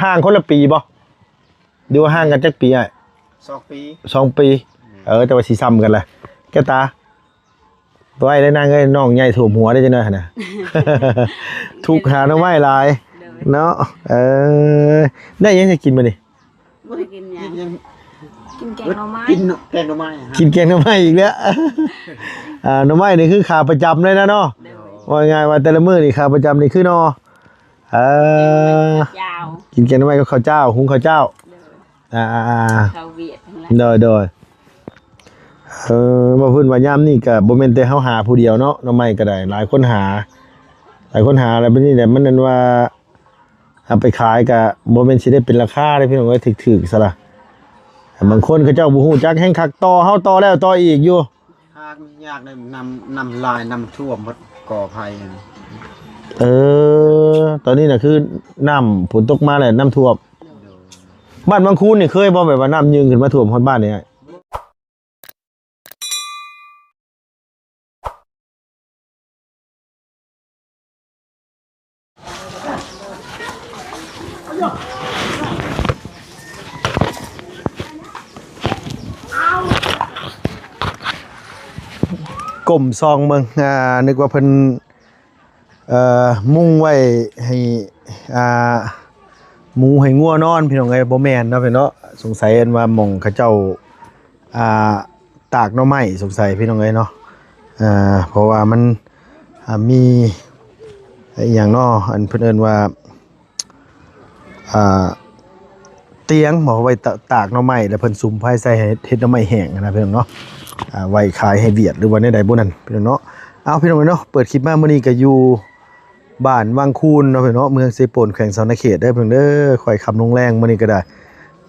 ຫ່າງຄົນລະປີບໍ່ ຫຼືວ່າຫ່າງກັນຈັກປີອ້າຍ? ສອງປີ ສອງປີ. ເອີ ແຕ່ວ່າຊິຊ່ຳກັນແຫຼະ ແກ້ວຕາ ໄວ້ແລ້ວນາງເອີຍ ນ້ອງໃຫຍ່ຖ້ວມຫົວໄດ້ຈັກໜ້ອຍຫັ້ນນະ ທຸກຫາໜໍ່ໄມ້ຫຼາຍ ໂດຍ ເນາະ. ເອີ ໄດ້ຫຍັງຊິກິນມື້ນີ້? ບໍ່ໄດ້ກິນຫຍັງ ກິນຫຍັງ? ກິນແກງໜໍ່ໄມ້ ກິນແກງໜໍ່ໄມ້ ກິນແກງໜໍ່ໄມ້ອີກແລ້ວ. ອ່າ ໜໍ່ໄມ້ນີ້ຄືຂາປະຈຳເລີຍນະເນາະ ໂດຍ ວ່າງ່າຍວ່າແຕ່ລະມື້ນີ້ຂາປະຈຳນີ້ຄືໜໍ່ ເອີ ກິນເຂົ້າເຈົ້າ ກິນແກງໜໍ່ໄມ້ກັບເຂົ້າເຈົ້າ ຫຸງເຂົ້າເຈົ້າ ໂດຍ ອ່າໆໆ ເຂົ້າວຽກຫັ້ນແຫຼະ ໂດຍໆ. ເອີ ວ່າພື້ນວ່າຍາມນີ້ກະບໍ່ແມ່ນແຕ່ເຮົາຫາຜູ້ດຽວເນາະ ໜໍ່ໄມ້ກະໄດ້ຫຼາຍຄົນຫາ ຫຼາຍຄົນຫາ ແລ້ວບັດນີ້ແຫຼະ ມັນນັ້ນວ່າ ເອົາໄປຂາຍກະບໍ່ແມ່ນຊິໄດ້ເປັນລາຄາເດ້ພີ່ນ້ອງເອີຍ ຖືກໆ ຊະລະ. ບາງຄົນເຂົາເຈົ້າບໍ່ຮູ້ຈັກແຮ່ງຄັກ ຕໍ່ເຮົາຕໍ່ແລ້ວຕໍ່ອີກຢູ່ ຫາກມັນຍາກເດ້ ນ້ຳ ນ້ຳຫຼາຍ ນ້ຳຖ້ວມໝົດ ກໍໄຜ່. ເອີ ຕອນນີ້ນະຄືນ້ຳຝົນຕົກມາແລ້ວນ້ຳຖ້ວມ. ໂດຍ ບ້ານວັງຄູນນີ້ເຄີຍບໍ່ ແບບວ່ານ້ຳຍື່ນຂຶ້ນມາຖ້ວມຮອດບ້ານນີ້? ກົ້ມສ່ອງເບິ່ງ ອ່າ ນຶກວ່າເພິ່ນ ເອີ ມຸງໄວ້ໃຫ້ ອ່າ ໝູໃຫ້ງົວນອນ ພີ່ນ້ອງເອີຍ ບໍ່ແມ່ນເນາະ ພີ່ນ້ອງເນາະ. ສົງໄສອັນວ່າໝ່ອງເຂົາເຈົ້າ ອ່າ ຕາກໜໍ່ໄມ້ ສົງໄສພີ່ນ້ອງເອີຍເນາະ ເອີ ເພາະວ່າມັນ ອ່າ ມີ ອີຫຍັງເນາະ ອັນເພິ່ນເອີ້ນວ່າ ອ່າ ຕຽງ ເອົາໄວ້ຕາກໜໍ່ໄມ້ ແລ້ວເພິ່ນສຸມໄຟໃສ່ໃຫ້ເຮັດໜໍ່ໄມ້ແຫ້ງຫັ້ນນະ ພີ່ນ້ອງເນາະ ອ່າ ໄວ້ຂາຍໃຫ້ຫວຽດ ຫຼືວ່າແນວໃດບໍ່ນັ້ນ ພີ່ນ້ອງເນາະ. ເອົາ ພີ່ນ້ອງເອີຍເນາະ ເປີດຄລິບມາມື້ນີ້ກະຢູ່ ບ້ານວັງຄູນເນາະ ພີ່ນ້ອງເນາະ ເມືອງເຊໂປນ ແຂວງສະຫວັນນະເຂດເດີ ເພິ່ນເດີ. ຄ່ອຍຄ່ຳລົງແລງມື້ນີ້ກະໄດ້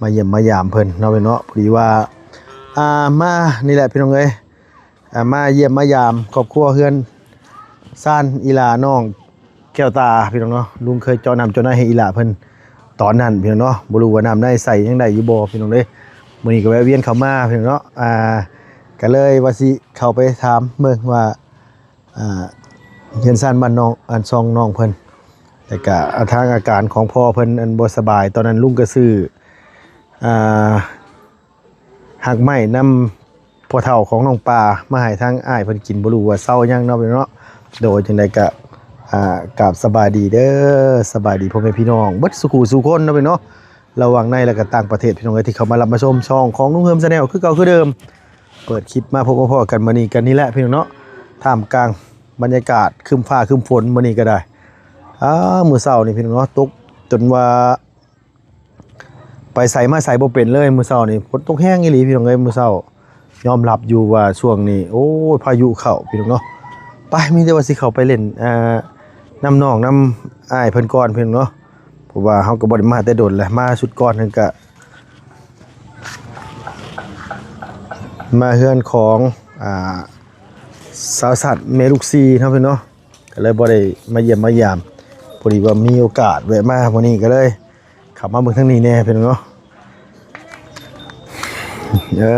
ມາຢ້ຽມມາຢາມເພິ່ນເນາະ ພີ່ນ້ອງເນາະ. ພໍດີວ່າ ອ່າ ມານີ້ແຫຼະ ພີ່ນ້ອງເອີຍ ອ່າ ມາຢ້ຽມມາຢາມຄອບຄົວເຮືອນຊານອີ່ຫຼ້ານ້ອງແກ້ວຕາ ພີ່ນ້ອງເນາະ. ລຸງເຄີຍເຈາະນ້ຳເຈາະໃນໃຫ້ອີ່ຫຼ້າເພິ່ນຕອນນັ້ນ ພີ່ນ້ອງເນາະ ບໍ່ຮູ້ວ່ານ້ຳໃນໃຊ້ຍັງໄດ້ຢູ່ບໍ່ ພີ່ນ້ອງເອີຍ. ມື້ນີ້ກະແວະວຽນເຂົ້າມາ ພີ່ນ້ອງເນາະ ອ່າ ກະເລີຍວ່າຊິເຂົ້າໄປຖາມເບິ່ງວ່າ ອ່າ ເຮືອນຊານບ້ານນ້ອງ ອັນ ຊ່ອງນ້ອງເພິ່ນ ແລ້ວກະ ອ່າ ທາງອາການຂອງພໍ່ເພິ່ນອັນບໍ່ສະບາຍ ຕອນນັ້ນລຸງກະຊື້ ອ່າ ຮາກໄມ້ນຳພໍ່ເຖົ້າຂອງນ້ອງປາມາໃຫ້ທາງອ້າຍເພິ່ນກິນ ບໍ່ຮູ້ວ່າເຊົາຍັງເນາະ ພີ່ນ້ອງເນາະ. ໂດຍ ຈັ່ງໃດກະ ອ່າ ກາບສະບາຍດີເດີ ສະບາຍດີພໍ່ແມ່ພີ່ນ້ອງເບິດສູ່ຄູ່ສູ່ຄົນເນາະ ພີ່ນ້ອງເນາະ. ລະຫວ່າງໃນ ແລະກະຕ່າງປະເທດ ພີ່ນ້ອງເອີຍ ທີ່ເຂົ້າມາຮັບມາຊົມຊ່ອງຂອງລຸງເຮືອມ Channel ຄືເກົ່າຄືເດີມ. ເປີດຄລິບມາພົບມາພໍ້ກັນມື້ນີ້ກັນນີ້ແຫຼະ ພີ່ນ້ອງເນາະ ທ່າມກາງບັນຍາກາດຄຶ້ມຟ້າຄຶ້ມຝົນມື້ນີ້ກະໄດ້. ອ້າ ມື້ເຊົ້ານີ້ ພີ່ນ້ອງເນາະ ຕົກຈົນວ່າໄປໃສມາໃສບໍ່ເປັນເລີຍ. ມື້ເຊົ້ານີ້ຝົນຕົກແຮງອີ່ຫຼີ ພີ່ນ້ອງເອີຍ ມື້ເຊົ້າ. ຍອມຮັບຢູ່ວ່າຊ່ວງນີ້ ໂອ້ຍ ພາຍຸເຂົ້າ ພີ່ນ້ອງເນາະ. ໄປ ມີແຕ່ວ່າຊິເຂົ້າໄປຫຼິ້ນ ອ່າ ນຳນ້ອງນຳອ້າຍເພິ່ນກ່ອນ ພີ່ນ້ອງເນາະ ເພາະວ່າເຮົາກະບໍ່ໄດ້ມາແຕ່ດົນແຫຼະ ມາຊຸດກ່ອນນັ້ນກະ ມາເຮືອນຂອງ ອ່າ ສາວສັດແມ່ລູກສີ່ເນາະ ພີ່ນ້ອງເນາະ ກະເລີຍບໍ່ໄດ້ມາຢ້ຽມມາຢາມ. ພໍດີວ່າມີໂອກາດແວະມາມື້ນີ້ ກະເລີຍ ເຂົ້າມາເບິ່ງທາງນີ້ແດ່ ພີ່ນ້ອງເນາະ. ເອີ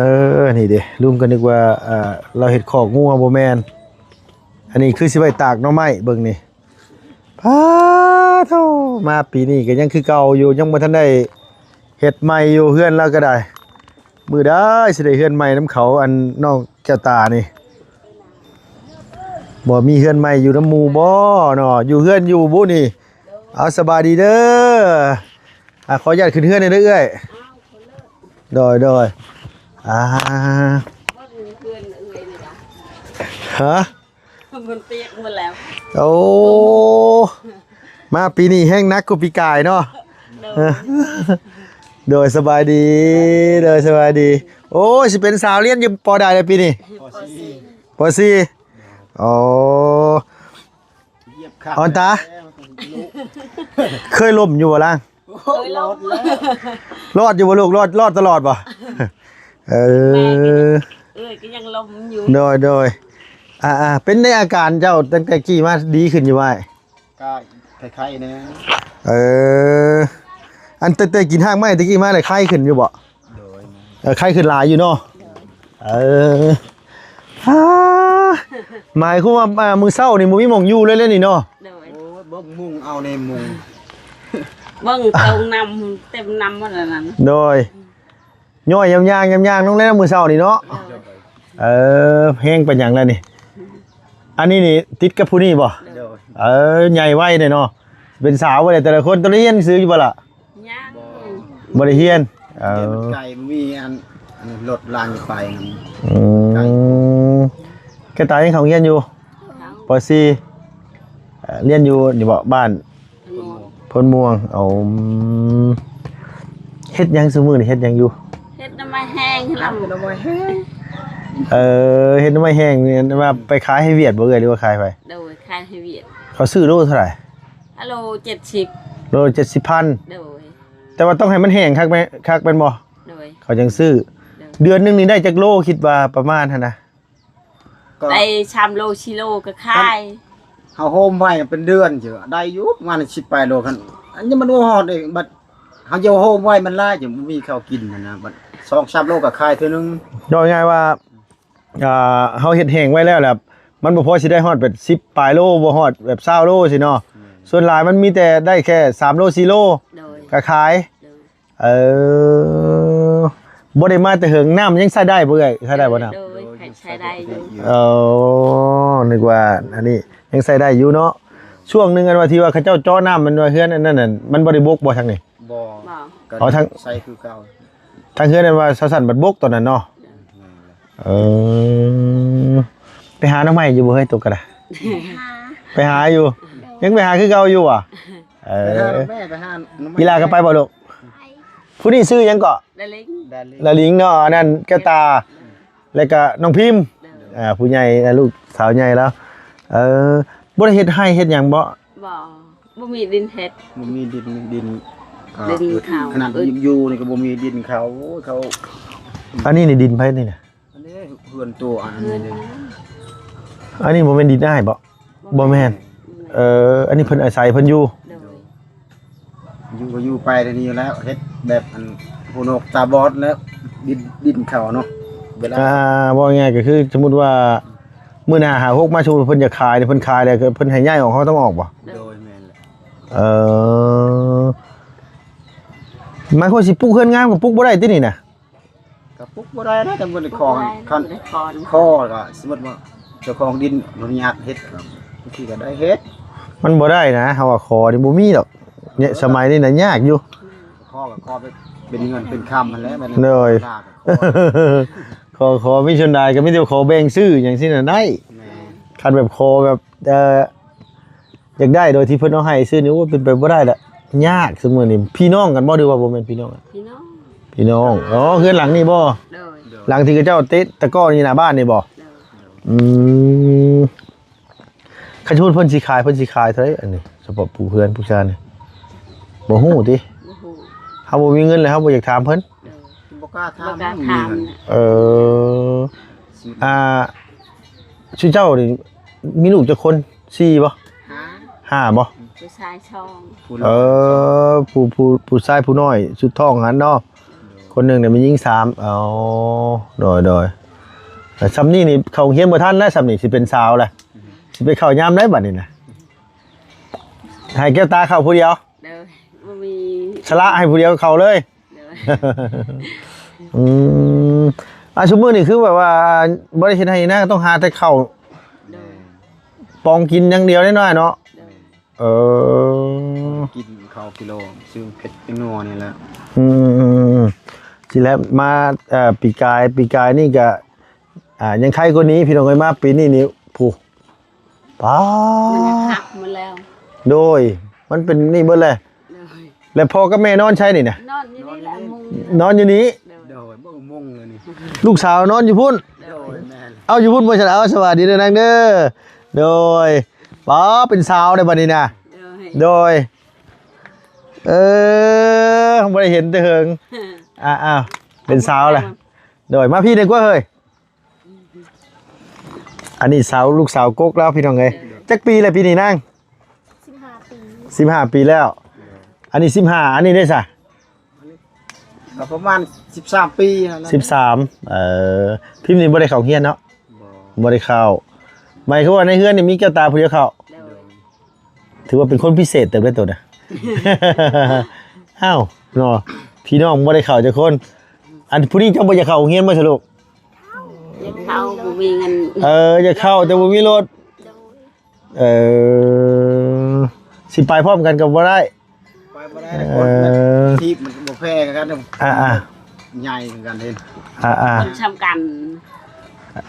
ນີ້ເດ ລຸງກະນຶກວ່າ ອ່າ ລາວເຮັດຄອກງົວ ບໍ່ແມ່ນ ອັນນີ້ຄືຊິໄວ້ຕາກໜໍ່ໄມ້. ເບິ່ງນີ້ ປາໂທ້ ມາປີນີ້ກະຍັງຄືເກົ່າຢູ່ ຍັງບໍ່ທັນໄດ້ເຮັດໃໝ່ຢູ່ ເຮືອນລາວກະໄດ້. ມື້ໃດຊິໄດ້ເຮືອນໃໝ່ນຳເຂົາ ອັນ ນ້ອງແກ້ວຕານີ້ ບໍ່ມີເຮືອນໃໝ່ຢູ່ນຳໝູ່ບໍ່ເນາະ ຢູ່ເຮືອນຢູ່ບຸນີ້. ເອົາ ສະບາຍດີເດີ ອ່າ ຂໍອະນຸຍາດຂຶ້ນເຮືອນແດ່ເດີເອື້ອຍ. ໂດຍ ໂດຍ ອ່າ ຮະ ມັນປຽກໝົດແລ້ວ. ໂອ້ ມາປີນີ້ແຮງໜັກກວ່າປີກາຍເນາະ. ໂດຍ ໂດຍ ສະບາຍດີ ໂດຍ ສະບາຍດີ. ໂອ້ຍ ຊິເປັນສາວຮຽນຢູ່ ປໍໃດລະປີນີ້? ປໍສີ່ ປໍສີ່. ໂອ້ ອອນຕາ ເຄີຍລົ້ມຢູ່ບໍ່ລາງ? ໂອ້ຍ ລົ້ມ. ລອດຢູ່ບໍ່ລູກ? ລອດ ລອດຕະຫຼອດບໍ່? ເອີ ແມ່ກະ ເອີ ກະຍັງລົ້ມຢູ່. ໂດຍ ໂດຍ ອ່າໆ ເປັນໃດອາການເຈົ້າຕັ້ງແຕ່ກີ້ມາດີຂຶ້ນຢູ່ບໍ່ອ້າຍ? ກະໄຄໆແດ່. ເອີ ອັນແຕ່ ແຕ່ກິນຮາກໄມ້ແຕ່ກີ້ມາໄດ້ໄຄຂຶ້ນຢູ່ບໍ່? ໂດຍ ເອີ ໄຄຂຶ້ນຫຼາຍຢູ່ເນາະ. ເອີ ອາ ໝາຍຄວາມວ່າ ອ່າ ມື້ເຊົ້ານີ້ບໍ່ມີໝ່ອງຢູ່ເລີຍແຫຼະນີ້ເນາະ. ໂດຍ ໂອ້ຍ ເບິ່ງມຸງເອົາແດ່ມຸງ ເບິ່ງຕົງນ້ຳເຕັມນ້ຳໝົດແລ້ວນັ້ນ. ໂດຍ ຍ້ອຍຍາມຍ່າງ ຍາມຍ່າງລົງແລ້ວມື້ເຊົ້ານີ້ເນາະ. ໂດຍ ເອີ ແຮງປານຫຍັງແລ້ວນີ້? ອັນນີ້ນີ້ຕິດກັບຜູ້ນີ້ບໍ່? ໂດຍ ເອີ ໃຫຍ່ໄວເດ້ເນາະ. ເປັນສາວບໍ່ໄດ້ ແຕ່ລະຄົນ ຕອນນີ້ຮຽນໜັງສືຢູ່ບໍ່ລະ? ຍັງ ບໍ່ໄດ້ຮຽນ. ເອີ ມັນໄກ ບໍ່ມີອັນ ອັນລົດລາງໄປນຳ. ອືມ ແກ້ວຕາຍັງເຂົ້າຮຽນຢູ່ ເຂົ້າ ປໍສີ່ ເອີ ຮຽນຢູ່ນີ້ບໍ່ ບ້ານ ໂພນມ່ວງ. ເອົາ ເຮັດຫຍັງຊຸມື້ນີ້ ເຮັດຫຍັງຢູ່? ເຮັດໜໍ່ໄມ້ແຫ້ງ ເຮັດໜໍ່ໄມ້ແຫ້ງ. ເອີ ເຮັດໜໍ່ໄມ້ແຫ້ງນີ້ວ່າໄປຂາຍໃຫ້ຫວຽດບໍ່ເອື້ອຍ ຫຼືວ່າຂາຍໃຜ? ໂດຍ ຂາຍໃຫ້ຫວຽດ. ເຂົາຊື້ໂລເທົ່າໃດ? ໂລເຈັດສິບ ໂລເຈັດສິບພັນ. ໂດຍ ແຕ່ວ່າຕ້ອງໃຫ້ມັນແຫ້ງຄັກແມ່ນ ຄັກແມ່ນບໍ່? ໂດຍ ເຂົາຈັ່ງຊື້. ໂດຍ ເດືອນໜຶ່ງນີ້ໄດ້ຈັກໂລ ຄິດວ່າປະມານຫັ້ນນະ? ກໍໄດ້ສາມໂລສີ່ໂລກໍຂາຍ. ເຮົາໂຮມໄວ້ເປັນເດືອນ ຊິໄດ້ຢູ່ປະມານສິບປາຍໂລ. ຄັນອັນນີ້ມັນບໍ່ຮອດເດ້ ບັດເຮົາຢາກໂຮມໄວ້ມັນຫຼາຍ ຈັ່ງບໍ່ມີເຂົ້າກິນຫັ້ນນະ. ບັດສອງສາມໂລກໍຂາຍເທື່ອໜຶ່ງ. ເວົ້າງ່າຍວ່າ ອ່າ ເຮົາເຮັດແຫ້ງໄວ້ແລ້ວລະ ມັນບໍ່ພໍຊິໄດ້ຮອດແບບສິບປາຍໂລ ບໍ່ຮອດແບບຊາວໂລຊີ້ເນາະ. ແມ່ນ ສ່ວນຫຼາຍມັນມີແຕ່ໄດ້ແຄ່ສາມໂລສີ່ໂລ ໂດຍ ກໍຂາຍ. ໂດຍ ເອີ ບໍ່ໄດ້ມາແຕ່ເຫິງ. ນ້ຳຍັງໃຊ້ໄດ້ບໍ່ເອື້ອຍ? ໃຊ້ໄດ້ບໍ່ນ້ຳ? ໂດຍ ໃຊ້ໄດ້ຢູ່. ອໍ ນຶກວ່າອັນນີ້ຍັງໃຊ້ໄດ້ຢູ່ເນາະ. ຊ່ວງໜຶ່ງອັນວ່າທີ່ວ່າເຂົາເຈົ້າເຈາະນ້ຳ ມັນວ່າເຮືອນອັນນັ້ນນະ ມັນບໍ່ໄດ້ບົກບໍ່ທາງນີ້? ບໍ່ ບໍ່ ກໍ ອໍ ທາງ ໃຊ້ຄືເກົ່າ. ທາງເຮືອນນັ້ນວ່າຊາວສັນບັດບົກຕອນນັ້ນເນາະ. ແມ່ນແຫຼະ. ເອີ ໄປຫາໜໍ່ໄມ້ຢູ່ບໍ່ເຮີ້ຍ? ຕົກກະດາ ໄປຫາຢູ່ ຍັງໄປຫາຄືເກົ່າຢູ່ຫວາ? ເອີ ໄປຫາແມ່ ໄປຫາໜໍ່ໄມ້. ອີ່ຫຼ້າກໍໄປບໍ່ລູກ? ໄປ. ຜູ້ນີ້ຊື່ຫຍັງເກາະ? ດາລິງ ດາລິງເນາະ. ອັນນັ້ນແກ້ວຕາ ແລ້ວກໍນ້ອງພິມ. ໂດຍ ອ່າ ຜູ້ໃຫຍ່ ລູກສາວໃຫຍ່ແລ້ວ. ເອີ ບໍ່ໄດ້ເຮັດໄຮ່ເຮັດຫຍັງບໍ່? ບໍ່ ບໍ່ມີດິນເຮັດ. ບໍ່ມີດິນ ດິນ ດິນເຂົາ ຂະໜາດຢູ່ນີ້ກໍບໍ່ມີດິນເຂົາ. ໂອ້ຍ ເຂົາ ອັນນີ້ນີ້ດິນໃຜນີ້ນະ? ອັນນີ້ເຮືອນຕົວ ອັນນີ້ ອັນນີ້ບໍ່ແມ່ນດິນອ້າຍບໍ່? ບໍ່ແມ່ນ. ເອີ ອັນນີ້ເພິ່ນອາໄສເພິ່ນຢູ່. ໂດຍ ຢູ່ກໍຢູ່ໄປແນວນີ້ແລ້ວ ເຮັດແບບອັນ ຫູໜົກຕາບອດແລ້ວ ດິນ ດິນເຂົາເນາະ. ເວລາ ອ່າ ເວົ້າງ່າຍໆ ກໍຄືສົມມຸດວ່າ ມື້ໜ້າຫາຫົກມາ ສົມມຸດເພິ່ນຢາກຂາຍ ເພິ່ນຂາຍແລ້ວ ເພິ່ນໃຫ້ຍ້າຍອອກ ເຮົາຕ້ອງອອກບໍ່? ໂດຍ ແມ່ນແຫຼະ. ເອີ ໝາຍຄວາມຊິປຸກເຮືອນງາມກໍປຸກບໍ່ໄດ້ຕິນີ້ນະ? ກໍປຸກບໍ່ໄດ້ນະ ແຕ່ບໍ່ໄດ້ຂໍ ຄັນຂໍກໍສົມມຸດວ່າເຈົ້າຂອງດິນອະນຸຍາດເຮັດ ບາງທີກໍໄດ້ເຮັດ. ມັນບໍ່ໄດ້ນະ ເຮົາວ່າຂໍນີ້ບໍ່ມີດອກ. ເນຍ ສະໄໝນີ້ນະຍາກຢູ່. ຂໍກໍຂໍເປັນເງິນເປັນຄຳຫັ້ນແຫຼະ. ໂດຍ ຂໍ ຂໍມີສ່ວນໃດກໍມີແຕ່ຂໍແບ່ງຊື້ຫຍັງຊີ້ນະໄດ້. ແມ່ນ ຄັນແບບຂໍແບບ ເອີ ຢາກໄດ້ໂດຍທີ່ເພິ່ນເອົາໃຫ້ຊື່ນີ້ ໂອ້ຍ ເປັນໄປບໍ່ໄດ້ລະ ຍາກຊຸມື້ນີ້. ພີ່ນ້ອງກັນບໍ່ ຫຼືວ່າບໍ່ແມ່ນພີ່ນ້ອງ? ພີ່ນ້ອງ ພີ່ນ້ອງ. ອໍ ເຮືອນຫຼັງນີ້ບໍ່? ໂດຍ ຫຼັງທີ່ເຂົາເຈົ້າເຕະຕະກ້ອນີ້ໜ້າບ້ານນີ້ບໍ່? ໂດຍ ອືມ ຄັນສົມມຸດເພິ່ນຊິຂາຍ ເພິ່ນຊິຂາຍເທົ່າໃດ? ອັນນີ້ສະເພາະຜູ້ເຮືອນຜູ້ຊານນີ້ ບໍ່ຮູ້ຕິ? ບໍ່ຮູ້ ເຮົາບໍ່ມີເງິນແລ້ວ ເຮົາບໍ່ຢາກຖາມເພິ່ນ. ໂດຍ ບໍ່ກ້າຖາມ ບໍ່ກ້າຖາມ. ເອີ ອ່າ ຊຸເຈົ້ານີ້ມີລູກຈັກຄົນ? ສີ່ບໍ່? ຫ້າ ຫ້າບໍ່? ຜູ້ຊາຍສອງ. ເອີ ຜູ້ ຜູ້ ຜູ້ຊາຍຜູ້ນ້ອຍສຸດທ້ອງຫັ້ນເນາະ. ຄົນໜຶ່ງນີ້ແມ່ນຍິງສາມ. ອໍ ໂດຍ ໂດຍ. ແຕ່ຊ່ຳນີ້ນີ້ເຂົ້າໂຮງຮຽນບໍ່ທັນແລ້ວ ຊ່ຳນີ້ຊິເປັນສາວແລ້ວ. ຊິໄປເຂົ້າຍາມໃດບັດນີ້ນະ? ໃຫ້ແກ້ວຕາເຂົ້າຜູ້ດຽວ? ໂດຍ ບໍ່ມີ ສະຫຼະໃຫ້ຜູ້ດຽວເຂົ້າເລີຍ. ໂດຍ ອືມ ອ່າ ຊຸມື້ນີ້ຄືແບບວ່າບໍ່ໄດ້ເຮັດໄຮ່ນາ ຕ້ອງຫາແຕ່ເຂົ້າ ໂດຍ ປອງກິນຢ່າງດຽວເດ້ນ້ອຍເນາະ. ໂດຍ ເອີ ກິນເຂົ້າກິໂລ ຊື້ເຜັດກິນນົວນີ້ແຫຼະ. ອືມ ຊິແລ້ວມາ ເອີ ປີກາຍ ປີກາຍນີ້ກະ ອ່າ ຍັງໄຄກວ່ານີ້ ພີ່ນ້ອງເອີຍ. ມາປີນີ້ນີ້ ຜູ້ ປາ ມັນຫັກໝົດແລ້ວ. ໂດຍ ມັນເປັນນີ້ເບິດແຫຼະ. ໂດຍ ແລ້ວພໍ່ກັບແມ່ນອນໃສນີ້ນະ? ນອນຢູ່ນີ້ແຫຼະ ມຸງ ນອນຢູ່ນີ້. ໂດຍ ໂດຍ ເບິ່ງມຸງເລີຍນີ້ ລູກສາວນອນຢູ່ພຸ້ນ. ໂດຍ ແມ່ນ. ເອົາ ຢູ່ພຸ້ນບໍ່ຊັ້ນ? ເອົາ ສະບາຍດີເດີນາງເດີ. ໂດຍ ປາ ເປັນສາວໄດ໋ບັດນີ້ນະ. ໂດຍ ໂດຍ ເອີ ບໍ່ໄດ້ເຫັນແຕ່ເຫິງ. ອ່າ ເປັນສາວແລ້ວ. ໂດຍ ມາພີ້ແດ່ກວ່າເຮີ້ຍ. ອັນນີ້ສາວ ລູກສາວກົກລາວ ພີ່ນ້ອງເອີຍ. ຈັກປີແລ້ວປີນີ້ນາງ? ສິບຫ້າປີ ສິບຫ້າປີແລ້ວ. ອັນນີ້ສິບຫ້າ ອັນນີ້ເດ້ຊະ? ກໍປະມານສິບສາມປີນັ້ນແຫຼະ. ສິບສາມ. ເອີ ພິມນີ້ບໍ່ໄດ້ເຂົ້າຮຽນເນາະ? ບໍ່ ບໍ່ໄດ້ເຂົ້າ. ໝາຍຄວາມວ່າໃນເຮືອນນີ້ມີແກ້ວຕາຜູ້ດຽວເຂົ້າ? ໂດຍ ຖືວ່າເປັນຄົນພິເສດເຕີບເດ້ໂຕນະ. ອ້າວເນາະ ພີ່ນ້ອງບໍ່ໄດ້ເຂົ້າຈັກຄົນ. ອັນຜູ້ນີ້ເຈົ້າບໍ່ຢາກເຂົ້າໂຮງຮຽນບໍ່ສະລູກ? ຢາກເຂົ້າ ບໍ່ມີເງິນ. ເອີ ຢາກເຂົ້າແຕ່ບໍ່ມີລົດ. ເອີ ຊິໄປພ້ອມກັນກໍບໍ່ໄດ້. ໄປບໍ່ໄດ້ ເອີ ຄົນມັນ ທີບມັນບໍ່ແພ້ກັນ. ອ່າໆ ໃຫຍ່ຄືກັນເດ້. ອ່າໆ ຄົນສ່ຳກັນ.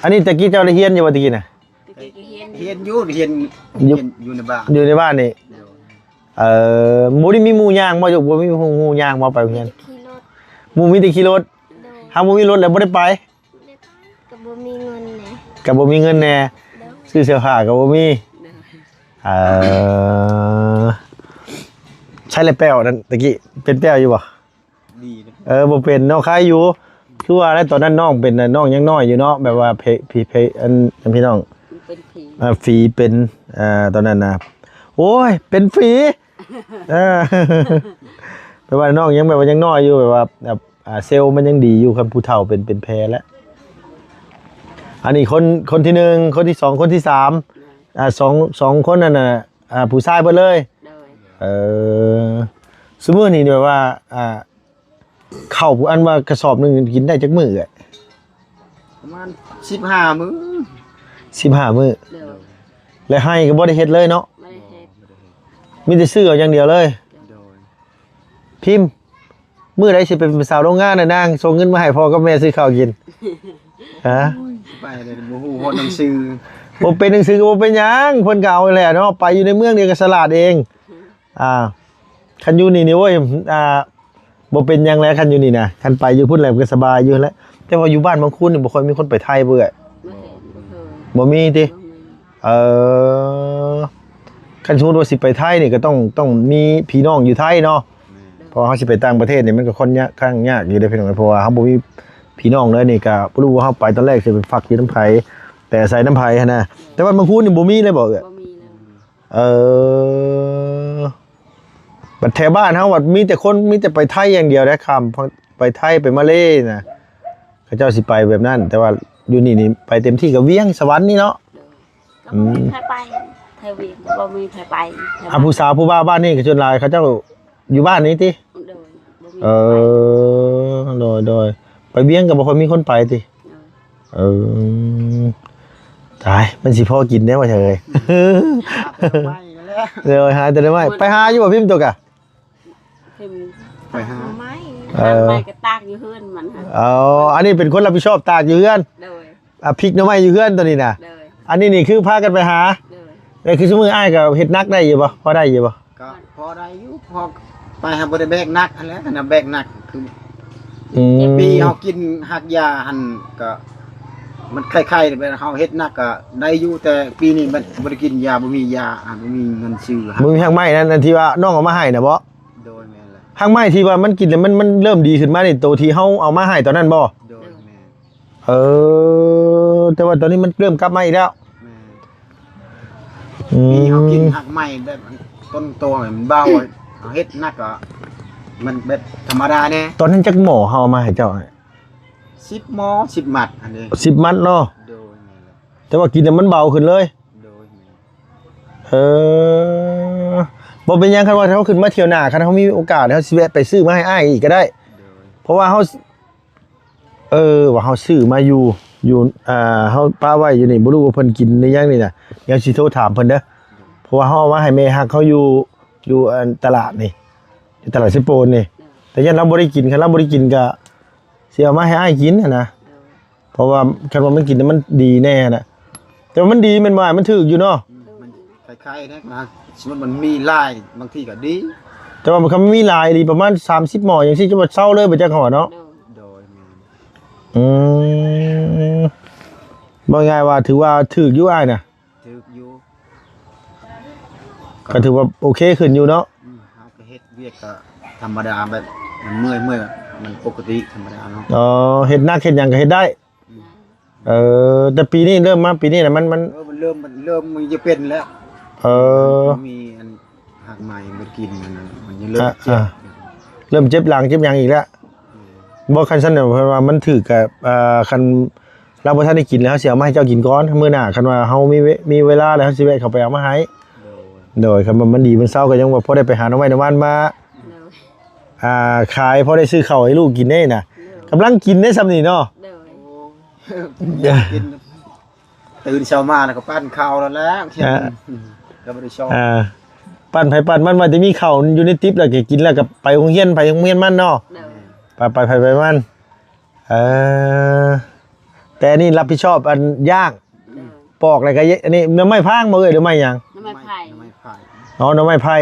ອັນນີ້ແຕ່ກີ້ເຈົ້າໄດ້ຮຽນຢູ່ບໍ່ແຕ່ກີ້ນະ? ແຕ່ກີ້ກໍຮຽນ ຮຽນຢູ່ ຮຽນ ຢູ່ ຮຽນຢູ່ໃນບ້ານ ຢູ່ໃນບ້ານນີ້. ໂດຍ. ເອີ ບໍ່ໄດ້ມີໝູ່ຍ່າງບໍ່ລູກ? ບໍ່ມີໝູ່ຍ່າງບໍ່ໄປໂຮງຮຽນ? ມີແຕ່ຂີ່ລົດ ໝູ່ມີແຕ່ຂີ່ລົດ. ໂດຍ. ຫາບໍ່ມີລົດແລ້ວບໍ່ໄດ້ໄປ. ບໍ່ໄດ້ໄປ ກໍບໍ່ມີເງິນແດ່ ກໍບໍ່ມີເງິນແດ່. ໂດຍ. ຊື້ເສື້ອຜ້າກໍບໍ່ມີ. ໂດຍ. ເອີ ໃຊ້ແລ້ວແປ້ວນັ້ນ ຕະກີ້ເປັນແປ້ວຢູ່ບໍ່? ດີເດ້. ເອີ ບໍ່ເປັນເນາະ ຄາຍຢູ່. ຄືວ່າແລ້ວ ຕອນນັ້ນນ້ອງເປັນ ນ້ອງຍັງນ້ອຍຢູ່ເນາະ ແບບວ່າເພ ເພ ເພ ອັນ ອັນ ພີ່ນ້ອງ ເປັນຜີ ອ່າ ຜີເປັນ ອ່າ ຕອນນັ້ນນະ ໂອ້ຍ ເປັນຜີ. ເອີ ແບບວ່ານ້ອງຍັງ ແບບວ່າຍັງນ້ອຍຢູ່ ແບບວ່າ ແບບ ອ່າ ເຊວມັນຍັງດີຢູ່ ຄັນຜູ້ເຖົ້າເປັນ ເປັນແພ້ແລ້ວ. ອັນນີ້ຄົນ ຄົນທີໜຶ່ງ ຄົນທີສອງ ຄົນທີສາມ ອ່າ ສອງ ສອງຄົນນັ້ນນະ ອ່າ ຜູ້ຊາຍເບິດເລີຍ. ໂດຍ. ເອີ ຊຸມື້ນີ້ແບບວ່າ ອ່າ ເຂົ້າ ອັນວ່າກະສອບໜຶ່ງກິນໄດ້ຈັກມື້ເອື້ອຍ? ປະມານສິບຫ້າມື້ ສິບຫ້າມື້. ໂດຍ. ແລະໄຮ່ກໍບໍ່ໄດ້ເຮັດເລີຍເນາະ? ບໍ່ໄດ້ເຮັດ ມີແຕ່ຊື້ເອົາຢ່າງດຽວເລີຍ. ໂດຍ. ພິມ ມື້ໃດຊິໄປເປັນສາວໂຮງງານນະນາງ ສົ່ງເງິນມາໃຫ້ພໍ່ກັບແມ່ຊື້ເຂົ້າກິນ? ຮະ? ໂອ້ຍ ໄປແລ້ວບໍ່ຮູ້ຮອດໜັງສື. ບໍ່ເປັນໜັງສືກໍບໍ່ເປັນຫຍັງ ເພິ່ນກໍເອົາແຫຼະເນາະ ໄປຢູ່ໃນເມືອງນີ້ກໍສະຫຼາດເອງ. ອ່າ ຄັນຢູ່ນີ້ນີ້ ໂອ້ຍ ອ່າ ບໍ່ເປັນຫຍັງແຫຼະ ຄັນຢູ່ນີ້ນະ ຄັນໄປຢູ່ພຸ້ນແຫຼະກໍສະບາຍຢູ່ແຫຼະ. ແຕ່ວ່າຢູ່ບ້ານບາງຄູນນີ້ບໍ່ຄ່ອຍມີຄົນໄປໄທບໍ່ເອື້ອຍ? ບໍ່ເຫັນ ບໍ່ເຄີຍ ບໍ່ມີຕິ? ບໍ່ມີ. ເອີ ຄັນສົມມຸດວ່າຊິໄປໄທນີ້ກໍຕ້ອງ ຕ້ອງມີພີ່ນ້ອງຢູ່ໄທເນາະ. ແມ່ນ. ເພາະວ່າເຮົາຊິໄປຕ່າງປະເທດນີ້ ມັນກໍຄ່ອນຍາກ ຂ້າງຍາກຢູ່ເດ້ພີ່ນ້ອງ ເພາະວ່າເຮົາບໍ່ມີພີ່ນ້ອງເລີຍນີ້ ກໍບໍ່ຮູ້ວ່າເຮົາໄປຕອນແລກຊິໄປພັກຢູ່ນຳໃຜ ໄປອາໄສນຳໃຜຫັ້ນນະ. ແມ່ນ. ແຕ່ບ້ານບາງຄູນນີ້ບໍ່ມີເລີຍບໍ່ເອື້ອຍ? ບໍ່ມີເລີຍ. ເອີ ບັດແຖວບ້ານເຮົາບັດມີແຕ່ຄົນ ມີແຕ່ໄປໄທຢ່າງດຽວເດ້ ຂ້າມໄປໄທໄປມາເລນະ ເຂົາເຈົ້າຊິໄປແບບນັ້ນ. ແຕ່ວ່າຢູ່ນີ້ນີ້ໄປເຕັມທີ່ກໍວຽງ ສະຫວັນນີ້ເນາະ. ໂດຍ. ກໍບໍ່ມີໃຜໄປ ອືມ ແຖວວຽງກໍບໍ່ມີໃຜໄປ. ອ່າ ຜູ້ສາວຜູ້ບ່າວບ້ານນີ້ກໍສ່ວນຫຼາຍເຂົາເຈົ້າຢູ່ບ້ານນີ້ຕິ? ໂດຍ. ບໍ່ມີໃຜໄປ. ເອີ ໂດຍໆ ໄປວຽງກໍບໍ່ຄ່ອຍມີຄົນໄປຕິ? ໂດຍ. ເອີ ຕາຍ ມັນຊິພໍກິນແດ່ວ່າຊັ້ນເອີຍ. ຫາແຕ່ໜໍ່ໄມ້ນັ້ນແຫຼະ. ໂດຍ ຫາແຕ່ໜໍ່ໄມ້. ມັນ ໄປຫາຢູ່ບໍ່ພິມໂຕກະ? ພິມ ໄປຫາ ຫາໄມ້ ເອີ ຫາໄມ້ກໍຕາກຢູ່ເຮືອນມັນຫັ້ນ. ອໍ ອັນນີ້ເປັນຄົນຮັບຜິດຊອບຕາກຢູ່ເຮືອນ. ໂດຍ. ອ່າ ພິກໜໍ່ໄມ້ຢູ່ເຮືອນໂຕນີ້ນະ. ໂດຍ. ອັນນີ້ນີ້ຄືພາກັນໄປຫາ. ໂດຍ. ແລ້ວຄືຊຸມື້ອ້າຍກໍເຮັດໜັກໄດ້ຢູ່ບໍ່? ພໍໄດ້ຢູ່ບໍ່? ກໍພໍໄດ້ຢູ່ ພໍໄປຫາບໍ່ໄດ້ແບກໜັກຫັ້ນແຫຼະ ຄັນວ່າແບກໜັກຄື ອືມ ປີເຮົາກິນຮາກຢາຫັ້ນກໍ ມັນໄຄໆ ແບບເຮົາເຮັດໜັກກໍໄດ້ຢູ່ ແຕ່ປີນີ້ມັນບໍ່ໄດ້ກິນຢາ ບໍ່ມີຢາ ອ່າ ບໍ່ມີເງິນຊື້. ບໍ່ມີຮາກໄມ້ນັ້ນ ອັນທີ່ວ່ານ້ອງເອົາມາໃຫ້ນະບໍ? ໂດຍ ແມ່ນແຫຼະ. ຮາກໄມ້ທີ່ວ່າມັນກິນແລ້ວມັນ ມັນເລີ່ມດີຂຶ້ນມານີ້ ໂຕທີ່ເຮົາເອົາມາໃຫ້ຕອນນັ້ນບໍ? ໂດຍ ແມ່ນ. ເອີ ແຕ່ວ່າຕອນນີ້ມັນເລີ່ມກັບມາອີກແລ້ວ. ແມ່ນ. ອືມ ມີເຮົາກິນຮາກໄມ້ແບບຕົ້ນໂຕໃຫ້ມັນເບົາ ເຮົາເຮັດໜັກກໍມັນແບບທຳມະດາແດ່. ຕອນນັ້ນຈັກໝໍ້ເຮົາເອົາມາໃຫ້ເຈົ້າ? ສິບໝໍ້ ສິບມັດຫັ້ນເດ້. ສິບມັດເນາະ? ໂດຍ ແມ່ນແຫຼະ. ແຕ່ວ່າກິນແລ້ວມັນເບົາຂຶ້ນເລີຍ? ໂດຍ ແມ່ນ. ເອີ ບໍ່ເປັນຫຍັງ ຄັນວ່າເຮົາຂຶ້ນມາທ່ຽວໜ້າ ຄັນເຮົາມີໂອກາດ ເຮົາຊິແວະໄປຊື້ມາໃຫ້ອ້າຍອີກກໍໄດ້. ໂດຍ. ເພາະວ່າເຮົາ ເອີ ວ່າເຮົາຊື້ມາຢູ່ ຢູ່ ອ່າ ເຮົາປະໄວ້ຢູ່ນີ້ ບໍ່ຮູ້ວ່າເພິ່ນກິນຫຼືຍັງນີ້ນະ ດຽວຊິໂທຖາມເພິ່ນເດີ. ເພາະວ່າເຮົາເອົາມາໃຫ້ແມ່ຮັກເຮົາຢູ່ ຢູ່ ອັນ ຕະຫຼາດນີ້ ຢູ່ຕະຫຼາດເຊໂປນນີ້ ແຕ່ຢ້ານລາວບໍ່ໄດ້ກິນ ຄັນລາວບໍ່ໄດ້ກິນກະຊິເອົາມາໃຫ້ອ້າຍກິນຫັ້ນນະ. ເພາະວ່າຄັນວ່າມັນກິນແລ້ວມັນດີແນ່ນະ ແຕ່ວ່າມັນດີແມ່ນບໍ່ອ້າຍ? ມັນຖືກຢູ່ເນາະ. ອືມ ມັນຄ້າຍໆ ນະ ສົມມຸດມັນມີຫຼາຍ ບາງທີກໍດີ ແຕ່ວ່າຄັນມັນມີຫຼາຍອີ່ຫຼີ ປະມານສາມສິບໝໍ້ຫຍັງຊີ້ ຈະວ່າເຊົາເລີຍບໍ່ຈັກເຮົາເນາະ. ໂດຍ ໂດຍ ແມ່ນ. ອືມ ເວົ້າງ່າຍວ່າຖືວ່າຖືກຢູ່ອ້າຍນະ. ຖືກຢູ່ ກໍຖືວ່າໂອເຄຂຶ້ນຢູ່ເນາະ. ອືມ ເຮົາກໍເຮັດວຽກກໍທຳມະດາ ແບບມັນເມື່ອຍໆ ມັນປົກກະຕິທຳມະດາເນາະ. ອໍ ເຮັດໜັກເຮັດຫຍັງກໍເຮັດໄດ້. ອືມ ເອີ ແຕ່ປີນີ້ເລີ່ມມາ ປີນີ້ນະ ມັນ ມັນ ເອີ ມັນເລີ່ມ ມັນເລີ່ມ ມັນຈະເປັນແລ້ວ. ເອີ ມັນມີອັນ ຮາກໄມ້ບໍ່ໄດ້ກິນ ມັນ ມັນຍັງເລີ່ມເຈັບ ອ່າ ເລີ່ມເຈັບຫຼັງເຈັບຫຍັງອີກແລ້ວ. ອືມ ບໍ່ ຄັນຊັ້ນເນາະ ເພາະວ່າມັນຖືກກັບ ອ່າ ຄັນລາວບໍ່ທັນໄດ້ກິນແລ້ວ ເຮົາຊິເອົາມາໃຫ້ເຈົ້າກິນກ່ອນ ມື້ໜ້າຄັນວ່າເຮົາມີເວ ມີເວລາແລ້ວ ເຮົາຊິແວະເຂົ້າໄປເອົາມາໃຫ້. ໂດຍ ໂດຍ ຄັນວ່າມັນດີມັນເຊົາກໍຍັງວ່າພໍໄດ້ໄປຫາໜໍ່ໄມ້ໜໍ່ມັນມາ. ໂດຍ. ອ່າ ຂາຍພໍໄດ້ຊື້ເຂົ້າໃຫ້ລູກກິນເດ້ນະ. ໂດຍ ກຳລັງກິນເດ້ຊ່ຳນີ້ເນາະ. ໂດຍ ໂອ້ ກິນ ຕື່ນເຊົ້າມາແລ້ວກໍປັ້ນເຂົ້າແລ້ວແຫຼະ. ອ່າ ກໍບໍ່ໄດ້ຊອກ ອ່າ ປັ້ນໃຜປັ້ນມັນ ວ່າແຕ່ມີເຂົ້າຢູ່ໃນຕິບ ແລ້ວກໍກິນ ແລ້ວກໍໄປໂຮງຮຽນ ໃຜໂຮງຮຽນມັນເນາະ. ໂດຍ ໄປ ໄປໃຜໄປມັນ. ເອີ ແຕ່ອັນນີ້ຮັບຜິດຊອບອັນຍ່າງ ໂດຍ ປອກ ແລ້ວກໍ ອັນນີ້ໜໍ່ໄມ້ພາງບໍ່ເອີຍ ຫຼືໄມ້ຫຍັງ? ໜໍ່ໄມ້ໄຜ່ ໜໍ່ໄມ້ໄຜ່. ອໍ ໜໍ່ໄມ້ໄຜ່.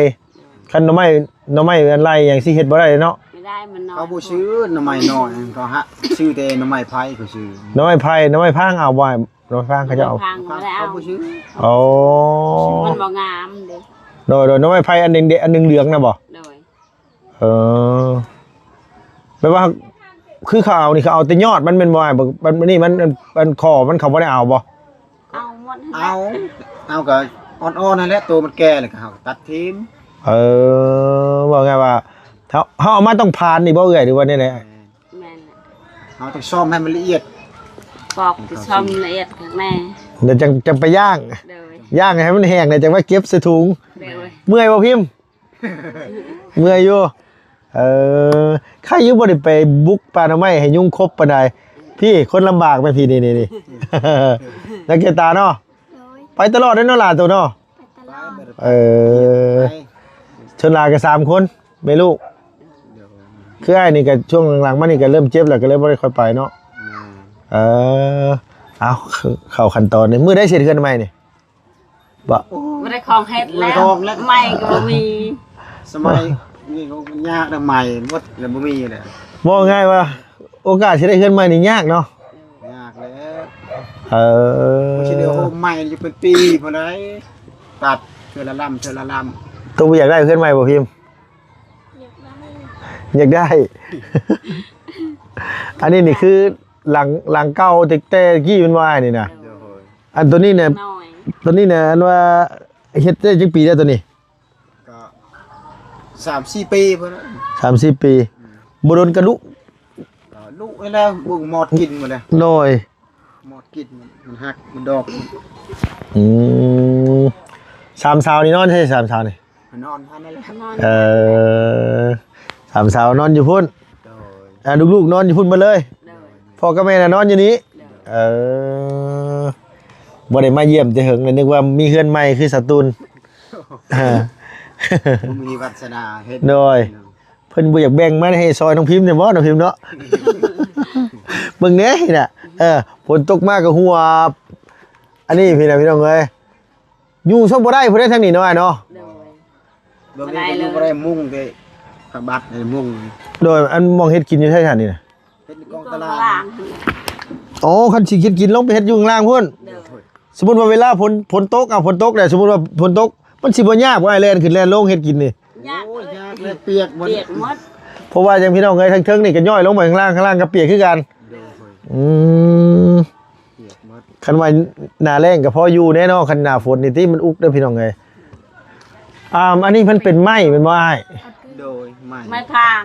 ຄັນໜໍ່ໄມ້ ໜໍ່ໄມ້ອັນໄລ່ຫຍັງຊິເຮັດບໍ່ໄດ້ເນາະ. ບໍ່ໄດ້ ມັນນ້ອຍ ເຂົາບໍ່ຊື້ໜໍ່ໄມ້ນ້ອຍ ເຂົາຫາຊື້ແຕ່ໜໍ່ໄມ້ໄຜ່ ເຂົາຊື້ໜໍ່ໄມ້ໄຜ່. ໜໍ່ໄມ້ພາງເອົາບໍ່? ໜໍ່ໄມ້ພາງເຂົາເຈົ້າເອົາ ໜໍ່ໄມ້ພາງບໍ່ໄດ້ເອົາ ເຂົາບໍ່ຊື້. ອໍ ມັນບໍ່ງາມເດ້. ໂດຍໆ ໜໍ່ໄມ້ໄຜ່ອັນແດງໆ ອັນເຫຼືອງໆນະບໍ່? ໂດຍ ເອີ ແບບວ່າ ຄືເຂົາເອົານີ້ ເຂົາເອົາແຕ່ຍອດມັນແມ່ນບໍ່? ອັນນີ້ມັນ ອັນ ອັນຄໍມັນເຂົາບໍ່ໄດ້ເອົາບໍ່? ເອົາໝົດຫັ້ນແຫຼະ ເອົາ ເອົາກໍອ່ອນໆຫັ້ນແຫຼະ ໂຕມັນແກ່ແລ້ວກໍເຮົາກໍຕັດຖິ້ມ. ເອີ ເວົ້າງ່າຍວ່າ ເຮົາ ເຮົາເອົາມາຕ້ອງຜານນີ້ບໍ່ເອື້ອຍ ຫຼືວ່າແນວໃດ? ແມ່ນ ແມ່ນແຫຼະ ເຮົາຕ້ອງຊອມໃຫ້ມັນລະອຽດ ປອກຊອມລະອຽດຂ້າງໃນ ແລ້ວຈັ່ງ ຈັ່ງໄປຍ່າງ. ໂດຍ ຍ່າງໃຫ້ມັນແຫ້ງ ແລ້ວຈັ່ງມາເກັບໃສ່ຖົງ. ໂດຍ ເມື່ອຍບໍ່ພິມ? ເມື່ອຍຢູ່. ເອີ ໃຄຢູ່ບໍ່ໄດ້ໄປບຸກປ່າໜໍ່ໄມ້ໃຫ້ຍຸງຄົບປານໃດ. ພີ້ ຄົນລຳບາກແມ່ນພີ້ ນີ້ໆໆ ນັກເກຍຕາເນາະ. ໂດຍ ໄປຕະຫຼອດເດ້ເນາະຫຼານໂຕເນາະ. ໄປຕະຫຼອດ ເອີ ໄປ ສ່ວນຫຼາຍກໍສາມຄົນແມ່ລູກ. ໂດຍ ຄືອ້າຍນີ້ກໍຊ່ວງຫຼັງໆມານີ້ກໍເລີ່ມເຈັບແລ້ວ ກໍເລີຍບໍ່ໄດ້ຄ່ອຍໄປເນາະ. ແມ່ນ ເອີ ເອົາ ເຂົ້າຂັ້ນຕອນນີ້ ມື້ໃດເຮັດເຮືອນໃໝ່ນີ້? ບໍ່ ບໍ່ໄດ້ຂອງເຮັດແລ້ວ ບໍ່ໄດ້ຂອງແລ້ວ ໄມ້ກໍບໍ່ມີ. ສະໄໝນີ້ກໍຍາກນະ ໄມ້ໝົດແລ້ວ ບໍ່ມີແລ້ວ. ເວົ້າງ່າຍວ່າ ໂອກາດຊິໄດ້ເຮືອນໃໝ່ນີ້ຍາກເນາະ. ຍາກແລ້ວ ເອີ ຊິໄດ້ໂຮມໃໝ່ຢູ່ເປັນປີພຸ້ນໃດ໋ ຕັດເທື່ອລະລຳ ເທື່ອລະລຳ. ໂຕບໍ່ຢາກໄດ້ເຮືອນໃໝ່ບໍ່ພິມ? ຢາກໄດ້ ຢາກໄດ້. ອັນນີ້ນີ້ຄືຫຼັງ ຫຼັງເກົ່າແຕ່ ແຕ່ກີ້ແມ່ນບໍ່ອ້າຍນີ້ນະ? ໂດຍ ອັນໂຕນີ້ນະ ໂຕນີ້ນະ ອັນວ່າເຮັດໄດ້ຈັກປີແລ້ວໂຕນີ້? ກໍສາມສີ່ປີພຸ້ນນະ ສາມສີ່ປີ. ອືມ ບໍ່ດົນກະລຸ ກໍລຸແລ້ວ ເບິ່ງມອດກິນໝົດແລ້ວ. ໂດຍ ມອດກິນ ມັນຫັກ ມັນດອກ. ອືມ ສາມສາວນີ້ນອນໃສ? ສາມສາວນີ້ ນອນຫັ້ນແຫຼະ. ເອີ ສາມສາວນອນຢູ່ພຸ້ນ. ໂດຍ ອ່າ ລູກໆນອນຢູ່ພຸ້ນໝົດເລີຍ. ໂດຍ ພໍ່ກັບແມ່ນະນອນຢູ່ນີ້. ໂດຍ ເອີ ບໍ່ໄດ້ມາຢ້ຽມແຕ່ເຫິງເລີຍ ນຶກວ່າມີເຮືອນໃໝ່ຄືສາວຕຸນ. ເອີ ບໍ່ມີວາດສະໜາເຮັດ. ໂດຍ ເພິ່ນບໍ່ຢາກແບ່ງມາໃຫ້ຊ່ອຍນ້ອງພິມແດ່ບໍ່ ນ້ອງພິມເນາະ? ເບິ່ງແດ່ນະ ເອີ ຝົນຕົກມາກໍຫົວ ອັນນີ້ພີ້ນະ ພີ່ນ້ອງເອີຍ. ຢູ່ຊົມບໍ່ໄດ້ພຸ້ນເດ້ ທາງນີ້ເນາະ ອ້າຍເນາະ. ໂດຍ ເບິ່ງນີ້ກໍຢູ່ບໍ່ໄດ້ ມຸງແຕ່ຜ້າບັດນີ້ ມຸງ. ໂດຍ ອັນໝ່ອງເຮັດກິນຢູ່ໃສຊັ້ນນີ້ນະ? ເຮັດຢູ່ກອງຕະລາງ. ອໍ ຄັນຊິເຮັດກິນລົງໄປເຮັດຢູ່ຂ້າງລ່າງພຸ້ນ. ໂດຍ ສົມມຸດວ່າເວລາຝົນ ຝົນຕົກ ເອົາ ຝົນຕົກແລ້ວ ສົມມຸດວ່າຝົນຕົກ ມັນຊິບໍ່ຍາກບໍ່ ອ້າຍ ແລ່ນຂຶ້ນແລ່ນລົງເຮັດກິນນີ້? ຍາກ ໂອ້ຍ ເລີຍ ຍາກແລ້ວ ປຽກໝົດ ປຽກໝົດ. ເພາະວ່າຫຍັງ ພີ່ນ້ອງເອີຍ ທາງເທິງນີ້ກໍຍ້ອຍລົງໄປຂ້າງລ່າງ ຂ້າງລ່າງກໍປຽກຄືກັນ. ໂດຍ ອືມ ປຽກໝົດ. ຄັນວ່າໜ້າແລ້ງກໍພໍຢູ່ແດ່ເນາະ ຄັນໜ້າຝົນນີ້ຕິ ມັນອຸກເດີ້ ພີ່ນ້ອງເອີຍ. ອ່າ ອັນນີ້ມັນເປັນໄມ້ແມ່ນບໍ່ອ້າຍ? ໂດຍ ໄມ້ ໄມ້ພາງ.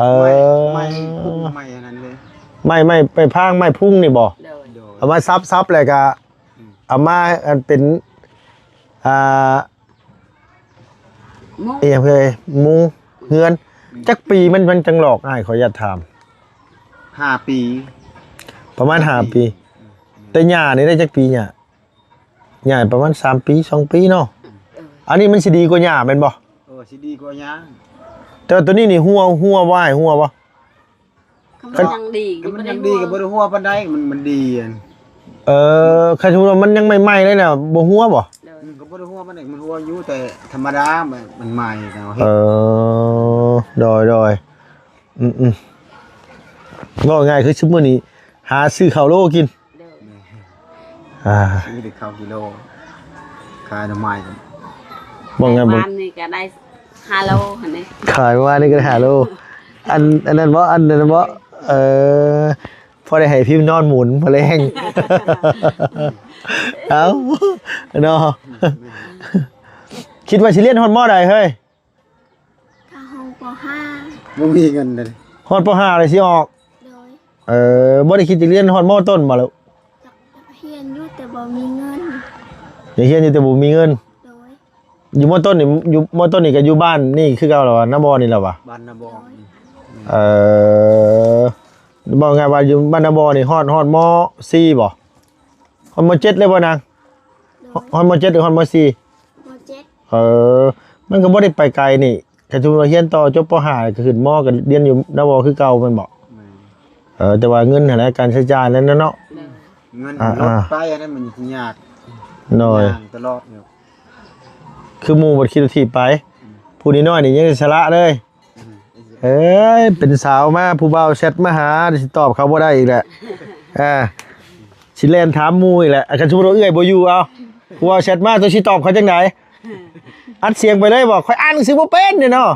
ເອີ ໄມ້ ໄມ້ພຸງ ໄມ້ອັນນັ້ນເລີຍ ໄມ້ ໄມ້ ໄມ້ພາງ ໄມ້ພຸງນີ້ບໍ່? ໂດຍ ໂດຍ ເອົາມາສັບໆ ແລ້ວກໍ ອືມ ເອົາມາອັນເປັນ ອ່າ ມຸງ ອີຫຍັງເອີຍ ມຸງເຮືອນ. ອືມ ຈັກປີມັນ ມັນຈັ່ງຫຼອກ ອ້າຍ ຂໍອະນຸຍາດຖາມ? ຫ້າປີ ປະມານຫ້າປີ. ຫ້າປີ ອືມ ແຕ່ຫຍ້ານີ້ໄດ້ຈັກປີຫຍ້າ? ຫຍ້າປະມານສາມປີ ສອງປີເນາະ. ເອີ ອັນນີ້ມັນຊິດີກວ່າຫຍ້າແມ່ນບໍ່? ເອີ ຊິດີກວ່າຫຍ້າ. ແຕ່ວ່າໂຕນີ້ນີ້ຫົວ ຫົວບໍ່ອ້າຍ ຫົວບໍ່? ຄັນມັນຍັງດີ ຄັນມັນຍັງດີກໍບໍ່ໄດ້ຫົວປານໃດ ມັນ ມັນດີ. ເອີ ຄັນສົມມຸດວ່າມັນຍັງໃໝ່ໆເລີຍນະ ບໍ່ຫົວບໍ່? ໂດຍ ອືມ ກໍບໍ່ໄດ້ຫົວປານໃດ ມັນຫົວຢູ່ ແຕ່ທຳມະດາ ມັນ ມັນໃໝ່ ເຮົາເຮັດ. ເອີ ໂດຍໆ ອືມໆ ເວົ້າງ່າຍຄືຊຸມມື້ນີ້ຫາຊື້ເຂົ້າໂລກິນ. ໂດຍ ອ່າ ຊື້ແຕ່ເຂົ້າກິໂລ ຂາຍໜໍ່ໄມ້ກັນ. ບໍ່ໄງ ວານນີ້ກໍໄດ້ຫ້າໂລຫັ້ນເດ້ ຂາຍວານນີ້ກໍໄດ້ຫ້າໂລ. ອັນ ອັນນັ້ນບໍ່ ອັນນັ້ນບໍ່? ເອີ ພໍໄດ້ໃຫ້ພິມນອນໝູນມື້ແລງ. ເອົ້າ ເນາະ ຄິດວ່າຊິຮຽນຮອດ ມໍ ໃດເຮີ້ຍ? ກະຮອດ ປໍຫ້າ ບໍ່ມີເງິນເດ້ ຮອດ ປໍຫ້າ ແລ້ວຊິອອກ. ໂດຍ ເອີ ບໍ່ໄດ້ຄິດຈະຮຽນຮອດ ມໍ ຕົ້ນບໍ່ລູກ? ຢາກຮຽນຢູ່ແຕ່ບໍ່ມີເງິນ. ຢາກຮຽນຢູ່ແຕ່ບໍ່ມີເງິນ. ໂດຍ ຢູ່ ม.ต้น ນີ້ ຢູ່ ม.ต้น ນີ້ກໍຢູ່ບ້ານນີ້ຄືເກົ່າລະວະ ນາບໍ່ນີ້ລະວະ? ບ້ານນາບໍ່. ເອີ ເວົ້າງ່າຍວ່າຢູ່ບ້ານນາບໍ່ນີ້ຮອດ ຮອດ ມ.ສີ່ ບໍ່? ຮອດ ມ.ເຈັດ ເລີຍບໍ່ນາງ? ຮອດ ມ.ເຈັດ ຫຼື ຮອດ ມ.ສີ່? ມ.ເຈັດ. ເອີ ມັນກໍບໍ່ໄດ້ໄປໄກນີ້ ຄັນສົມມຸດວ່າຮຽນຕໍ່ຈົບ ປ.ຫ້າ ກໍຂຶ້ນ ມ. ກໍຮຽນຢູ່ນາບໍ່ຄືເກົ່າແມ່ນບໍ່? ແມ່ນ. ເອີ ແຕ່ວ່າເງິນຫັ້ນແຫຼະ ການໃຊ້ຈ່າຍນັ້ນນະເນາະ. ເງິນ ອ່າ ລົດໄປອັນນັ້ນມັນຍາກ. ໂດຍ. ຍ່າງຕະຫຼອດຢູ່. ຄືໝູ່ບັດຂີ່ລົດຖີບໄປ. ອືມ. ຜູ້ນ້ອຍໆນີ້ຍັງອິດສະຫຼະເລີຍ. ອືມ. ເອີຍ ເປັນສາວມາ ຜູ້ບ່າວແຊັດມາຫາ ຊິຕອບເຂົາບໍ່ໄດ້ອີກແຫຼະ. ອ່າ ຊິແລ່ນຖາມໝູ່ອີກແຫຼະ. ຄັນສົມມຸດວ່າເອື້ອຍບໍ່ຢູ່ ເອົາ ຜູ້ບ່າວແຊັດມາ ເຈົ້າຊິຕອບເຂົາຈັ່ງໃດ? ອັດສຽງໄປເລີຍບໍ? ຂ້ອຍອ່ານໜັງສືບໍ່ເປັນນີ້ເນາະ.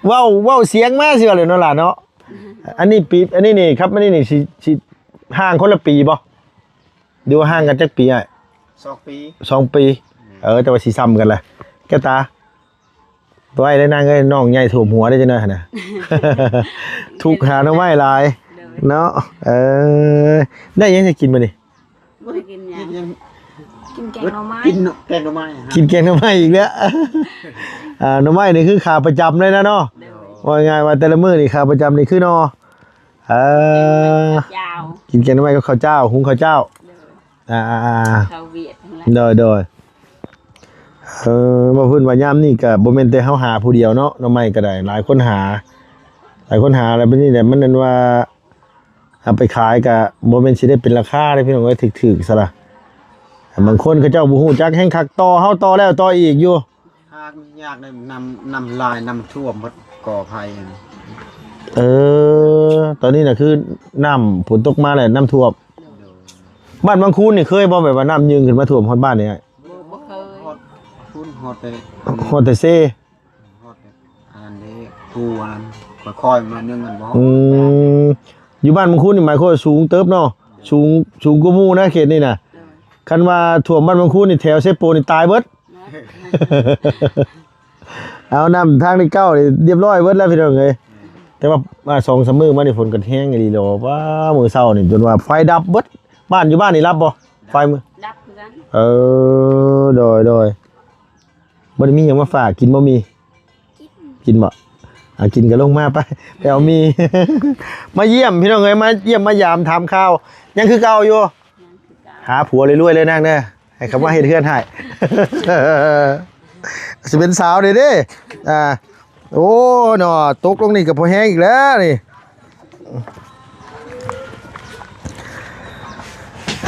ເວົ້າ ເວົ້າສຽງມາຊິວ່າແຫຼະເນາະຫຼານເນາະ. ອັນນີ້ປີ ອັນນີ້ນີ້ ຄັບ ອັນນີ້ນີ້ ຊິ ຊິຫ່າງຄົນລະປີບໍ່? ຫຼືວ່າຫ່າງກັນຈັກປີອ້າຍ? ສອງປີ. ສອງປີ. ເອີ ແຕ່ວ່າຊິຊ່ຳກັນແຫຼະ. ແກ້ວຕາ ໄວ້ໄດ້ນາງເອີຍ ນ້ອງໃຫຍ່ຖ້ວມຫົວໄດ້ຈັກໜ້ອຍຫັ້ນນະ. ທຸກຫາໜໍ່ໄມ້ຫຼາຍ. ໂດຍ. ເນາະ. ເອີ ໄດ້ຫຍັງຊິກິນມື້ນີ້? ບໍ່ໄດ້ກິນຫຍັງ. ກິນຫຍັງ? ກິນແກງໜໍ່ໄມ້. ກິນແກງໜໍ່ໄມ້. ກິນແກງໜໍ່ໄມ້ອີກແລ້ວ. ອ່າ ໜໍ່ໄມ້ນີ້ຄືຂາປະຈຳເລີຍນະເນາະ. ໂດຍ. ເວົ້າງ່າຍໆວ່າແຕ່ລະມື້ນີ້ຂາປະຈຳນີ້ຄືໜໍ່ ເອີ ກິນແກງໜໍ່ໄມ້ກັບເຂົ້າເຈົ້າ ຫຸງເຂົ້າເຈົ້າ. ໂດຍ. ອ່າໆໆ ເຂົ້າວຽກຫັ້ນແຫຼະ. ໂດຍໆ. ເອີ ເວົ້າພື້ນວ່າຍາມນີ້ກະບໍ່ແມ່ນແຕ່ເຮົາຫາຜູ້ດຽວເນາະ ໜໍ່ໄມ້ກະໄດ້ ຫຼາຍຄົນຫາ ຫຼາຍຄົນຫາ ແລ້ວບັດນີ້ແຫຼະ ມັນນັ້ນວ່າ ເອົາໄປຂາຍກະບໍ່ແມ່ນຊິໄດ້ເປັນລາຄາເດ້ພີ່ນ້ອງເອີຍ ຖືກໆຊະລະ. ບາງຄົນເຂົາເຈົ້າບໍ່ຮູ້ຈັກແຮ່ງຄັກ ຕໍ່ເຮົາຕໍ່ແລ້ວຕໍ່ອີກຢູ່. ຫາກມັນຍາກເດ້ ນ້ຳ ນ້ຳຫຼາຍ ນ້ຳຖ້ວມໝົດ ກໍໄພ. ເອີ ຕອນນີ້ນະຄືນ້ຳຝົນຕົກມາແລ້ວນ້ຳຖ້ວມ. ໂດຍ. ບ້ານວັງຄູນນີ້ເຄີຍບໍ່ ແບບວ່ານ້ຳຍື່ນຂຶ້ນມາຖ້ວມຮອດບ້ານນີ້? ບໍ່ ບໍ່ເຄີຍ. ຮອດພຸ້ນ ຮອດແຕ່ ຮອດແຕ່ເຊ ຮອດແຕ່ອັນນັ້ນເດ້ ພູອັນນັ້ນ ຄ່ອຍໆມາໜຶ່ງມັນບໍ່. ອືມ ຢູ່ບ້ານບາງຄູນນີ້ ໝາຍຄວາມວ່າສູງເຕີບເນາະ ສູງ ສູງກວ່າໝູ່ນະ ເຂດນີ້ນະ. ໂດຍ. ຄັນວ່າຖ້ວມບ້ານບາງຄູນນີ້ ແຖວເຊໂປນນີ້ຕາຍເບິດ. ເອົາ ນ້ຳທາງນີ້ເກົ້ານີ້ຮຽບຮ້ອຍເບິດແລ້ວພີ່ນ້ອງເອີຍ. ແຕ່ວ່າ ອ່າ ສອງສາມມື້ມານີ້ຝົນກໍແຮງອີ່ຫຼີເນາະ ວ້າ ມື້ເຊົ້ານີ້ຈົນວ່າໄຟດັບເບິດ. ບ້ານ ຢູ່ບ້ານນີ້ດັບບໍ່ ໄຟ? ດັບຄືກັນ. ເອີ ໂດຍໆ. ບໍ່ໄດ້ມີຫຍັງມາຝາກ ກິນບໍ່ໝີ່? ກິນ ກິນບໍ່? ອ່າ ກິນກໍລົງມາໄປ ໄປເອົາໝີ່ ມາຢ້ຽມພີ່ນ້ອງເອີຍ ມາຢ້ຽມມາຢາມຖາມຂ່າວ ຍັງຄືເກົ່າຢູ່. ຍັງຄືເກົ່າ. ຫາຜົວລວຍໆເລີຍນາງເດີ ໃຫ້ເຂົາມາເຮັດເຮືອນໃຫ້ ຊິເປັນສາວເດ້ເດ້. ອ່າ ໂອ້ ເນາະ ຕົກລົງນີ້ກໍພໍແຮງອີກແລ້ວນີ້.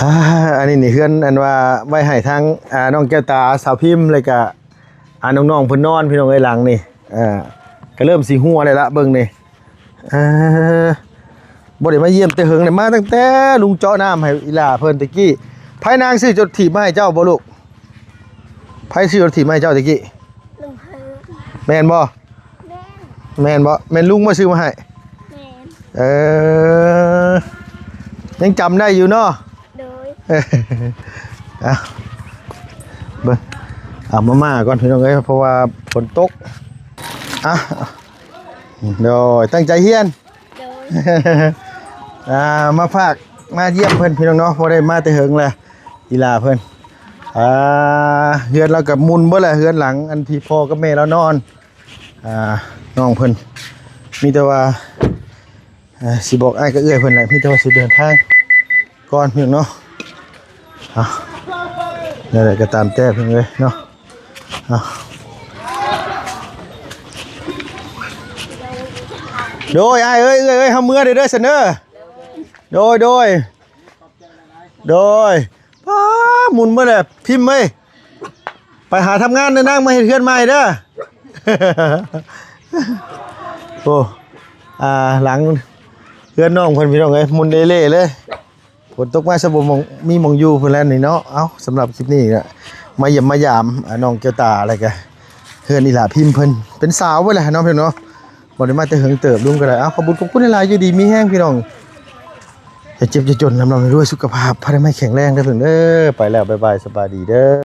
ອ່າ ອັນນີ້ນີ້ເຮືອນ ອັນວ່າໄວ້ໃຫ້ທາງ ອ່າ ນ້ອງແກ້ວຕາ ສາວພິມ ແລ້ວກະ ອ່າ ນ້ອງໆເພິ່ນນອນ ພີ່ນ້ອງເອີຍ ຫຼັງນີ້. ອ່າ ກໍເລີ່ມຊິຮົ່ວແລ້ວລະ ເບິ່ງນີ້. ອ່າ ບໍ່ໄດ້ມາຢ້ຽມແຕ່ເຫິງເລີຍ ມາຕັ້ງແຕ່ລຸງເຈາະນ້ຳໃຫ້ອີ່ຫຼ້າເພິ່ນແຕ່ກີ້. ໃຜນາງຊື້ລົດຖີບມາໃຫ້ເຈົ້າບໍ່ລູກ? ໃຜຊື້ລົດຖີບມາໃຫ້ເຈົ້າແຕ່ກີ້? ລຸງເຮີ. ແມ່ນບໍ່? ແມ່ນ. ແມ່ນບໍ່? ແມ່ນລຸງມາຊື້ມາໃຫ້? ແມ່ນ. ເອີ ຍັງຈຳໄດ້ຢູ່ເນາະ? ໂດຍ. ເອົາ ເບິ່ງ ເອົາມາມ່າກ່ອນພີ່ນ້ອງເອີຍ ເພາະວ່າຝົນຕົກ. ອ່ະ ໂດຍ ຕັ້ງໃຈຮຽນ. ໂດຍ. ອ່າ ມາຝາກມາຢ້ຽມເພິ່ນພີ່ນ້ອງເນາະ ບໍ່ໄດ້ມາແຕ່ເຫິງແລ້ວ ອີ່ຫຼ້າເພິ່ນ. ອ່າ ເຮືອນລາວກໍໝຸ່ນເບິດແຫຼະ ເຮືອນຫຼັງອັນທີ່ພໍ່ກັບແມ່ລາວນອນ. ອ່າ ນ້ອງເພິ່ນ ມີແຕ່ວ່າ ອ່າ ຊິບອກອ້າຍກັບເອື້ອຍເພິ່ນແຫຼະ ມີແຕ່ວ່າຊິເດີນທາງກ່ອນພີ່ນ້ອງເນາະ. ເອົາ ແນວໃດກໍຕາມແຕ່ເພິ່ນເອີຍເນາະ. ເອົາ ໂດຍ ອ້າຍເອີຍ ເອື້ອຍເອີຍ ເຮົາເມືອເດີ ເດີ ຊັ້ນເດີ. ໂດຍ ໂດຍ ໂດຍ. ປ້າ ໝຸ່ນເບິດແຫຼະ ພິມເອີຍ ໄປຫາທຳງານເດີນາງ ມາເຮັດເຮືອນໃໝ່ເດີ. ໂອ້ ອ່າ ຫຼັງເຮືອນນ້ອງເພິ່ນພີ່ນ້ອງເອີຍ ໝຸ່ນເລໆເລີຍ. ຝົນຕົກມາຊະບໍ່ມີໝ່ອງຢູ່ພຸ້ນແຫຼະນີ້ເນາະ. ເອົ້າ ສຳລັບຄລິບນີ້ກະມາຢ້ຽມມາຢາມ ອ່າ ນ້ອງແກ້ວຕາ ແລ້ວກະເຮືອນອີ່ຫຼ້າພິມເພິ່ນ ເປັນສາວເບິດແຫຼະເນາະພີ່ນ້ອງເນາະ ບໍ່ໄດ້ມາແຕ່ເຫິງເຕີບ. ລຸງກໍໄດ້ ເອົ້າ ຂອບຄຸນ ຂອບຄຸນຫຼາຍໆ ຢູ່ດີມີແຮງພີ່ນ້ອງ ຢ່າເຈັບຢ່າຈົນ ລ່ຳໆລວຍໆ ສຸຂະພາບພະນາໄມແຂງແຮງເດີເພິ່ນເດີ. ໄປແລ້ວ ບາຍບາຍ ສະບາຍດີເດີ.